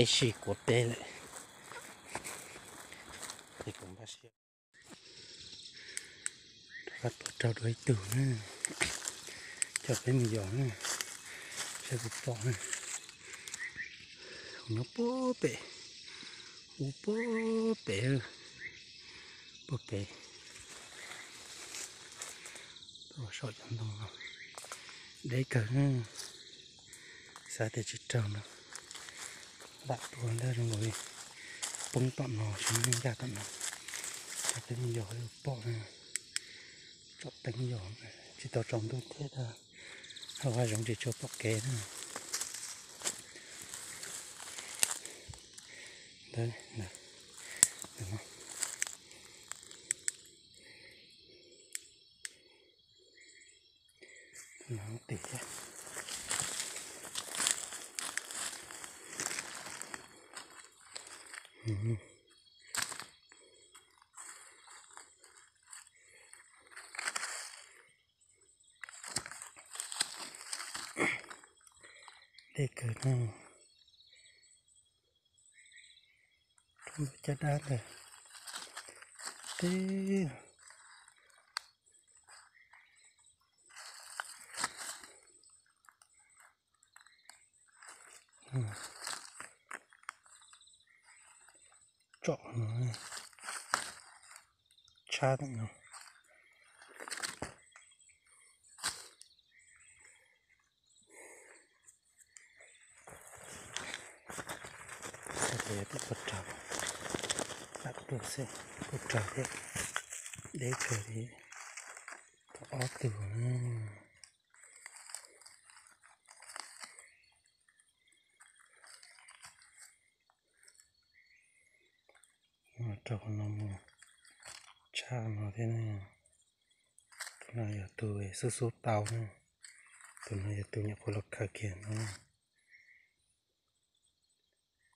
Ib si kuav peb lawm, ces kuv npaj siab rov qab tuav raug dua ib tug na, coj peb mus yos na, saib puas pom na. Kuv nyob puag pem, ub puag pem, puag pem, tuaj saum cov ntoo no, deb kawg na. Xav tias tsis raug no, ntam tua ntag zoo nkaus li poob tom no, tsis muaj neeg ncaj tom no. Coj peb mus yos pom na, tsom teeb yos, tsis tau tsaus ntuj thiab, hauv hav zoov tsis tshua pom kev na. Ntawd, ntawm no, no tim thiab. Deb kawg no, caj dab ntawd teb. Tsom no, tshab no. Puas raug, lam tuaj xwb, puas raug thiab, deb kawg li, tau ob tug. Raug qhov no mus tshaj no thiab ne. Tus no yog tus xub xub tau na, tus no yog tus nyuam qhuav los khaws kiag no.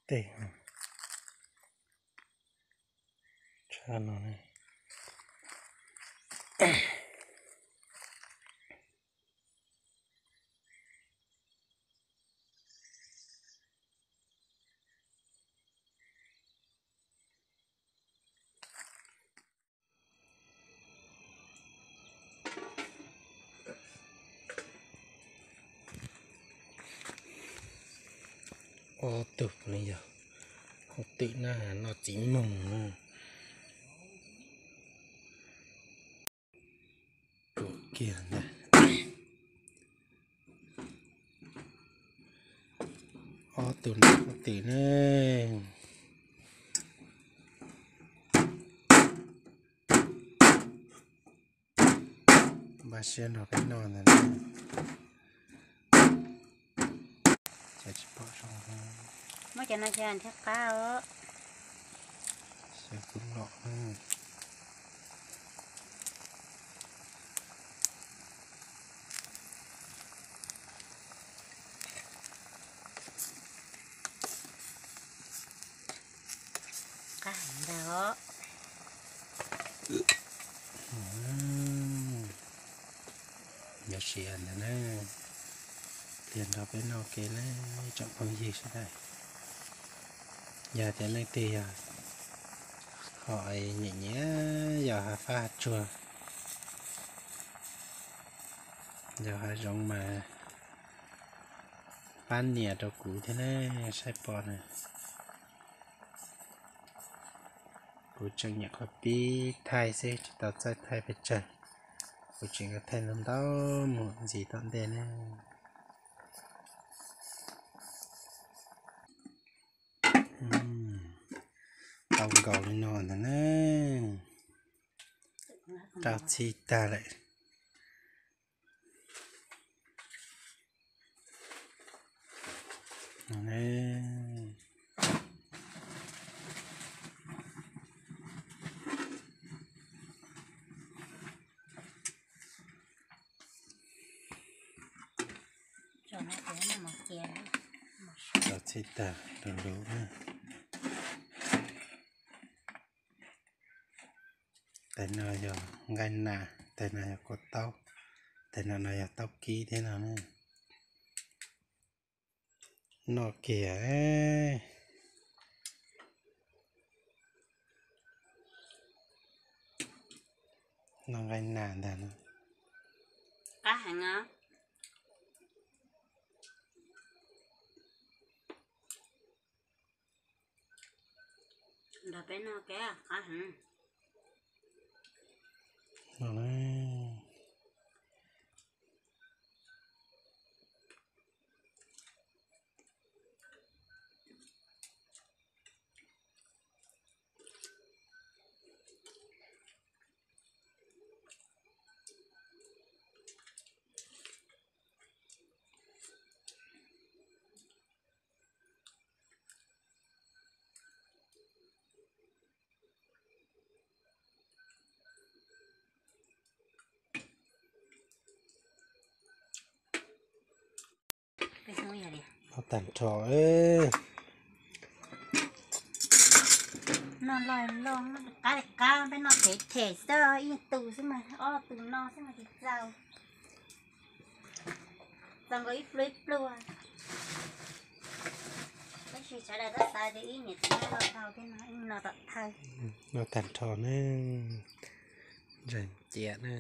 Tej tshaj no ne. Ob tug ne yog, twm na, noj txiv moog na. Kuv kiag ntag. Ob tug no ob tug ne. Npaj siab nrog peb noj ntag na. Ces tsis pom zoo. Muab cov no xyaw thiaj qab os. Xyaw kub lom na. Qab heev ntag os. Yuav siav ntag na. Pliag nrog peb noj ke na, tsoom phooj ywg sawv daws. Yog tias leej twg yog ho nyiam nyiam yos hav fab hav tsuag, yos hav zoov mas pab nias rau kuv thiab na, saib pom na. Kuv tseem nyuam qhuav pib thaij xwb, tsis tau txawj thaij pes tsawg. Kuv tseem yuav thaij ntau ntau mus ntxiv tom ntej na. Tau nkaus li no ntag na. Rau txhij tag lawm. Rau txhij tag rau lub na. Tais no yog nqaij nas, tais no yog kua taub, tais no no yog taub kib thiab no na. Noj kiag, Noj nqaij nas ntag no. Qab heev os. Nrog peb noj keb qab heev. Noj tag nrho. Noj loj loj, qab li qab, peb noj them them xwb, ib tus xwb mas, ob tus no xwb mas tsis txaus. Txaus nkaus ib pluag ib pluag. Tab sis sawv daws twb xav tias ib niam txiv no los tau thiab no, ib no tom thawj. Noj tag nrho ne, ntsaig ciam na.